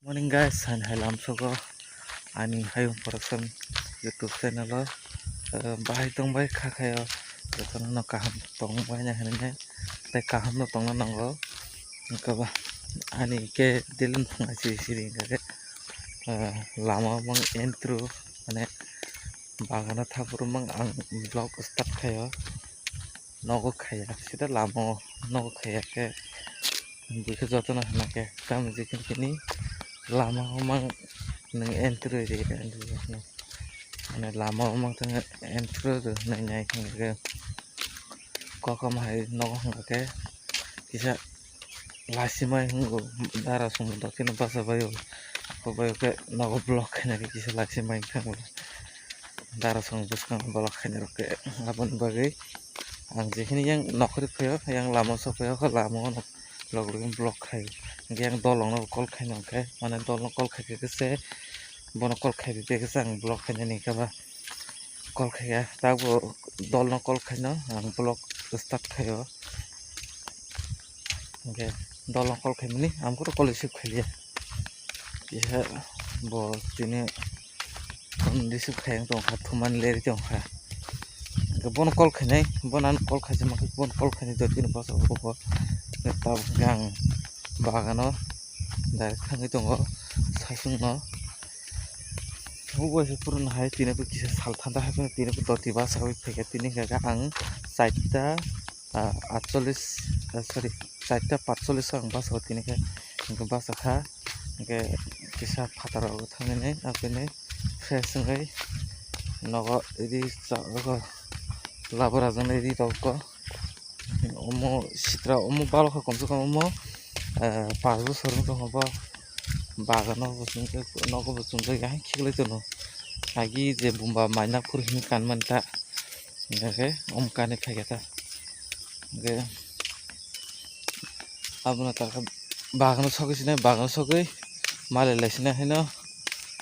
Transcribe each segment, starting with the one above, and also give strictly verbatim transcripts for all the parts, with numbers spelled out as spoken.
Morning guys, ani hai lamsogo ani Hayung Production YouTube channel o, eh, bahai tongbai kha khayo, jotono no kaham tongbai na hinwi tei kaham no tongna nango. Wngkha ba ani khe daily phunga siri siri hwnkha khe, eh, lama o mang entry mane bagano thaphuru mang ang vlog start khayo. Nogo khaiya, sida lama o nogo khaiya khe, bwkhe jotono hwnna khe, tamo je khe tini lama o mang nwng entry rw di, mane lama o mang tongma entry rw hwnwi nai khe, kok omo hai nogo hwnka khe kisa lasimai hwngo, dara song dokheno bacha baio, kok baio khe nogo block khaina khe kisa lasimai wngkha, dara song bwskango block khaina rok khe aboni bagwi. Ang jekhini yang nokhorwi phaio, yang lama sokphaio, khe lama o log logni block khai. Hingkhe yang dolong no call khaino hingkhe, mane dolno call khaikhe se, bono call khai rwdi khe se ang block khainani hingkhe ba call khaiya. Tabuk dolno call khaino ang block start khaio. Hingkhe dolno call khaimani, ang khe call receive khailiya. Kisa bo tini phone receive khai wng tongkha, thumani leri tongkha. Bono call khainai, bono ano call khaijak ma khe, bono call khainai dotino bwskango bo. Tabuk khe ang bagano direct thangwi tongo sasungno. Bo waisa puroni hai tini bo kisa sal thanda hai phano tini bo doti bwskango phaikha, tini hwnkha khe ang charta, ah, atchollis, ah, sorry, charta patchollis o ang bwskango tini khe, hwnkhe bwsakha. Hingke kisa phataro thangwi nai, aboni fresh wngwi nogo ree cha-, labora jaknai ree rok bo. Omo sitra, omo balokha komse kom omo, eh, panch bosor wng tongkha bo. Bagano bo chumjak, nogo bo chumjak, yang khiklai tono. Agi je bumba maina phuru hini kanmani ta. Hingke omo kanwi phaikha ta. Hingke abono takha bagano sogwi sinai, bagano sogwi malai lai sinai haino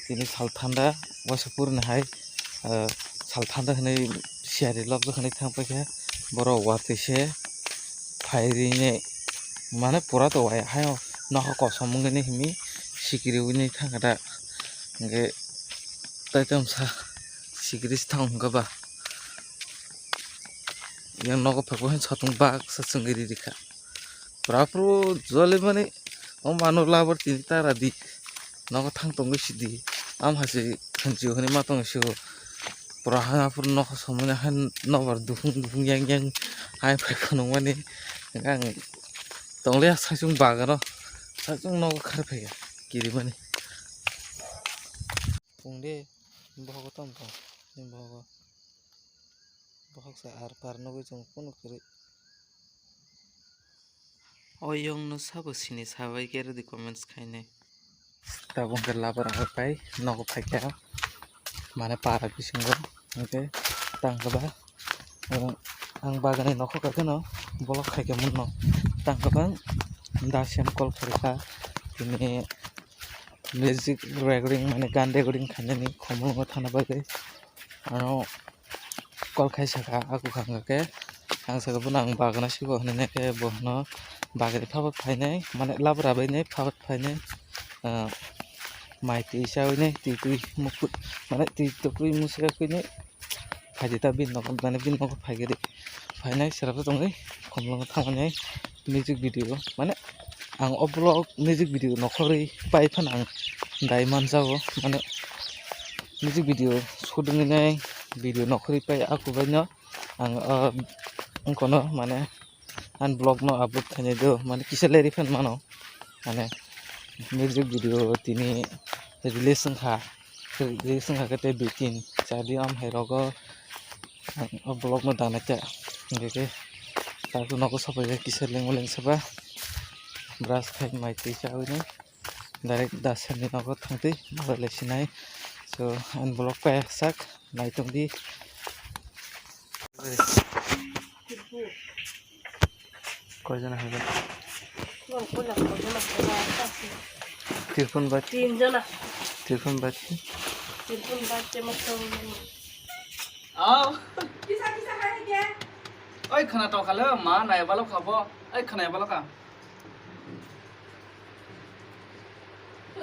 tini sal thanda waisa puroni hai, ah, sal thanda hinwi siyari lobjak hinwi thang paikha borok watwi se phai rinai mane pura to waya haino nokha kosom wngwi himi sikiri wngwi thangkha da hingke tei tongsa sikiri se thang hwnkha ba. Yang nogo phaibo hin satung baksa chwngwi riri kha. Pura puro joli mani o mano labar tini tara di. Nogo thang tongwi sidi. Am hasi khanchi hwnwi ma tongwi sio. Pura ha phuru nokha somani han nobar dufung dufung yang yang hai phai phunuk mani. Ang tongle saichung bagano. Saichung nogo khar phaiya kiri mani. Pungde bohogo tong tong. Bohogo. Bohok se ar par nugui tongo kunu kwrwi. O yong no sabo sini sabai khe rwdi comments khainai. Tabuk hwnkhe labar ang pai nogo phaikha mane para bisingo hwnkhe tangkhe ba ang bagani nokho khaikhe no block khaikhe muno tangkhe ba da sem call khaikha tini music recording mane gan recording khainani khumulwngo thana bagwi ano. Call khai saka, aku kha hwnkha khe, ang saka bono ang bagana sigo hinwi khe bo hwno bagri phabak phainai, mane labra bainai phabak phainai, ah, mai twi chawi nai, twi twi mukut, mane twi tukui musuya kwi nai, phaidi ta bini nogo, mane bini nogo phaigri phainai, srapsa tongwi khumlwngo thangmani music video, mane ang o vlog music video nokhorwi pai phano ang dai manjago, mane music video shooting nai video nokhorwi pai, aku baino ang, ah, wngkhono mane ani vlog no upload khainai do, mane kisa leri phan mano, mane music video tini release wngkha, release wngkha khe tei dui tin char din am hai rogo ang o vlog no danai kha, hingkhe khe takhuk nogo sopai khe kisa lengma lengsa ba brush khai mai twi chawi nai. Direct da sani nogo thangtwi mobile lai sinai. So, ani vlog kaya sak nai tongdi. Koijona hai ba? Tirpon ba? Tinjona. Tirpon ba? Tirpon ba, temo tong. Au. Kisa, kisa hai ke? Oi, khana to khale ma nai balok khabo. Oi, khana balok kha.